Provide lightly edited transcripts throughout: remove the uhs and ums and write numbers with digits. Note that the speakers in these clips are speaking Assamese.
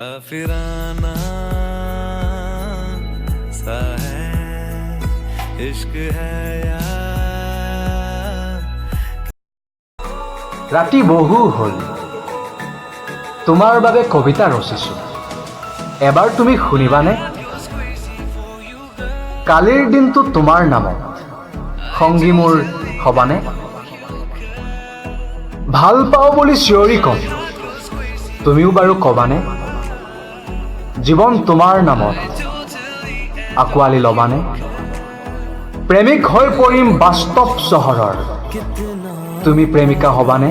काफिराना सा है इश्क है या ৰাতি বহু হ'ল, তোমাৰ বাবে কবিতা ৰচিছোঁ, এবাৰ তুমি শুনিবানে? কালিৰ দিনটো তোমাৰ নামত, সংগী মোৰ হবানে? ভাল পাওঁ বুলি চিঞৰি ক'ম, তুমিও বাৰু ক'বানে? জীৱন তোমাৰ নামত আঁকোৱালি ল'বানে? প্ৰেমিক হৈ পৰিম বাস্তৱ চহৰৰ, তুমি প্ৰেমিকা হ'বানে?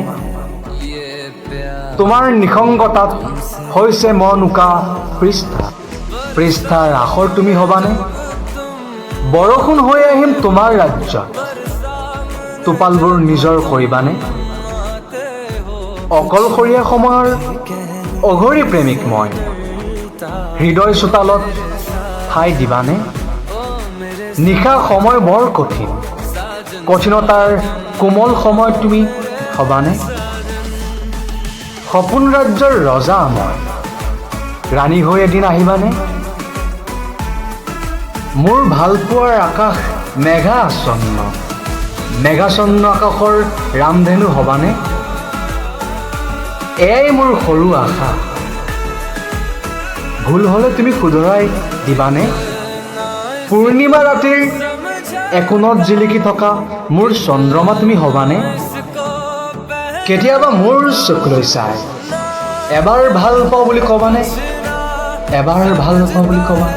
তোমাৰ নিসংগতাত হৈছে মন উকা পৃষ্ঠা, পৃষ্ঠাৰ আখৰ তুমি হ'বানে? বৰষুণ হৈ আহিম তোমাৰ ৰাজ্যত, টোপালবোৰ নিজৰ কৰিবানে? অকলশৰীয়া সময়ৰ অঘৰী প্ৰেমিক মই, হৃদয় চোতালত ঠাই দিবানে? নিশা সময় বৰ কঠিন, কঠিনতাৰ কোমল সময় তুমি হবানে? সপোন ৰাজ্যৰ ৰজা মই, ৰাণী হৈ এদিন আহিবানে? মোৰ ভালপোৱাৰ আকাশ মেঘাচ্ছন্ন, মেঘাচ্ছন্ন আকাশৰ ৰামধেনু হবানে? এয়াই মোৰ সৰু আশা, ভুল হ'লে তুমি শুধৰাই দিবানে? পূৰ্ণিমা ৰাতিৰ একোণত জিলিকি থকা মোৰ চন্দ্ৰমা তুমি হবানে? কেতিয়াবা মোৰ চকুলৈ চাই এবাৰ ভাল পাওঁ বুলি ক'বানে? এবাৰ ভাল পাওঁ বুলি ক'বা।